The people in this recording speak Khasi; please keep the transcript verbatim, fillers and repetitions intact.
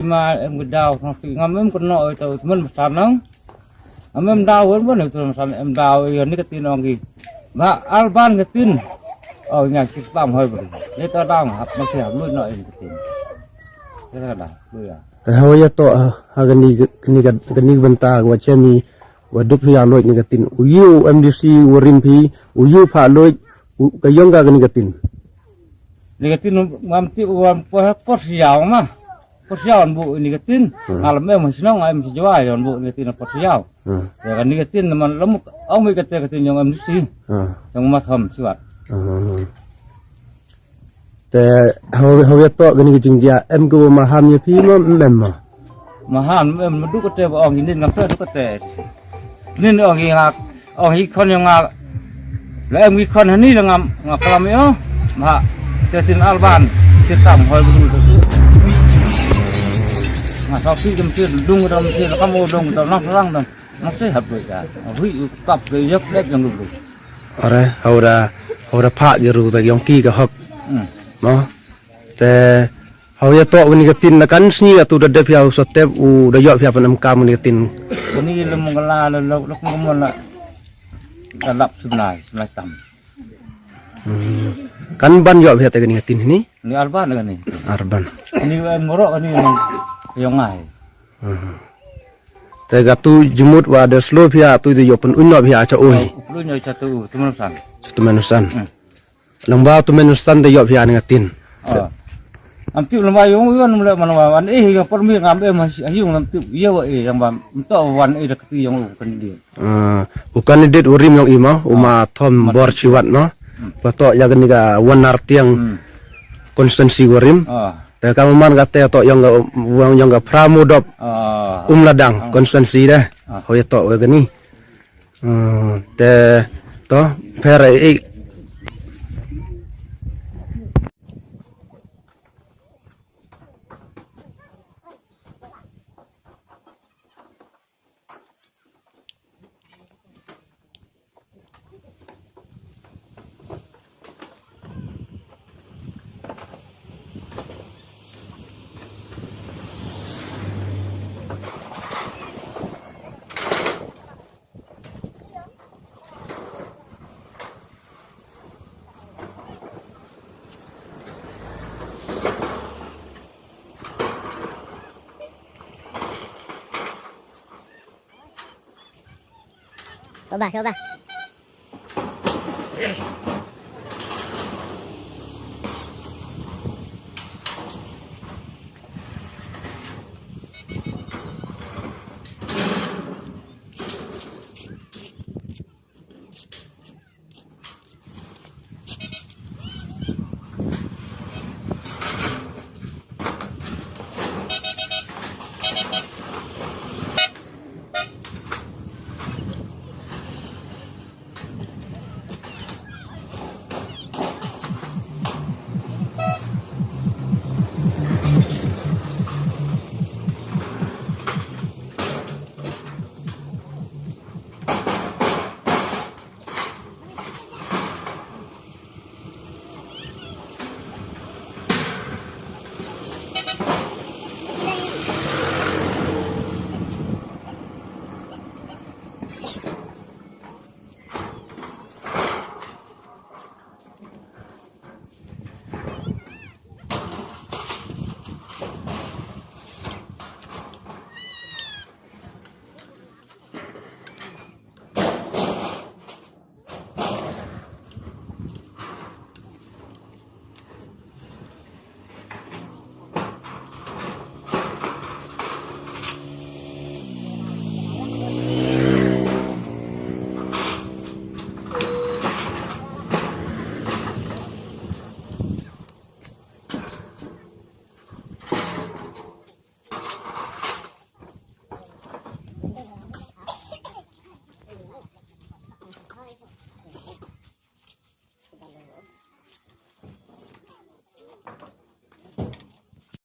Ma em ka daw, ngam em ka noh oi, tau temen masan nang. Ngam em daw, wen wen, temen masan em daw, ïa ni ka tin ong ki. Ba alban ka tin. Oh, ïa ki tam hoi bru. Ni ta dang, hap ma ki hap lut noh ïa ni ka tin. Ïa ka dang, lut ïa. Te hoi ïa to, ha, ha kani, kani ka, kani ka bynta, wa chemi, wa dup ïa lut ni ka tin. U yu, M D C, u rim phi, u yu pha lut, u, ka yong ka kani ka tin. Ni ka tin ngam tip wan por, por siaw ma. Por siaw wan bu ni ka tin. Hmm. Ngal mem shnong ai msi jwa wan bu ni ka tin por siaw. Hmm. Ya ka ni ka tin man lam ong mi ka te ka tin yong M D C. Hmm. Yong ma tham siwat. Hmm. Te hau hau ya to ka ni ka jingjia em ka ma ham ya phi ma mem ma. Mahan em ma duk kate ba ong inin ngam pe duk kate. Nin ong i ngak ong i khon ong ngak. La em i khon hani la ngam ngak kalam ïo. Ma te tin alban sitam hoi bru tu. Nga sa pi jam pi dung dam pi la kam o dung dam nang sarang dam. Nang se hap doi ka. Hui u tap ke yap lek yang bru. Ore hau da hau da pha ge ru da yong ki ka hok. Hmm. Ma. Te hau ya to wani ka tin na kan sni atu da dep ya u sotep u da yok ya pan em kam wani ka tin. Wani le mong la le lo lo ko mon la. Da lap sunai sunai tam. Hmm. Kan ban yok ya te kani ka tin ni? Ni arban kani. Arban. Ni wen moro kani nang yong ai. Hmm. Te gatu jumut wa da slo pia tu de yok pun unno pia cha oi. Pun unno cha tu tu manusan. Tu manusan. Hmm. Lang ba tu men san te yok phi an ngatin. Ah. Am tip lang ba yong yon mula man wan eh yang permi ngam eh mas ayung lam tip ya wa eh yang ba mto wan eh dak ti yang u kan dia. Ah, u candidate u rim yong ima, u ma thom bor chiwat no. Hmm. Ba to ya gani ga wan nar tiang Hmm. konstituensi u rim. Ah. Te ka man ka te to yong ga yong ga Pramodop. Ah. Um ladang Ah. konstituensi deh. Ah. Hoi to wa gani. Hmm, te to pher ai. Coba, coba.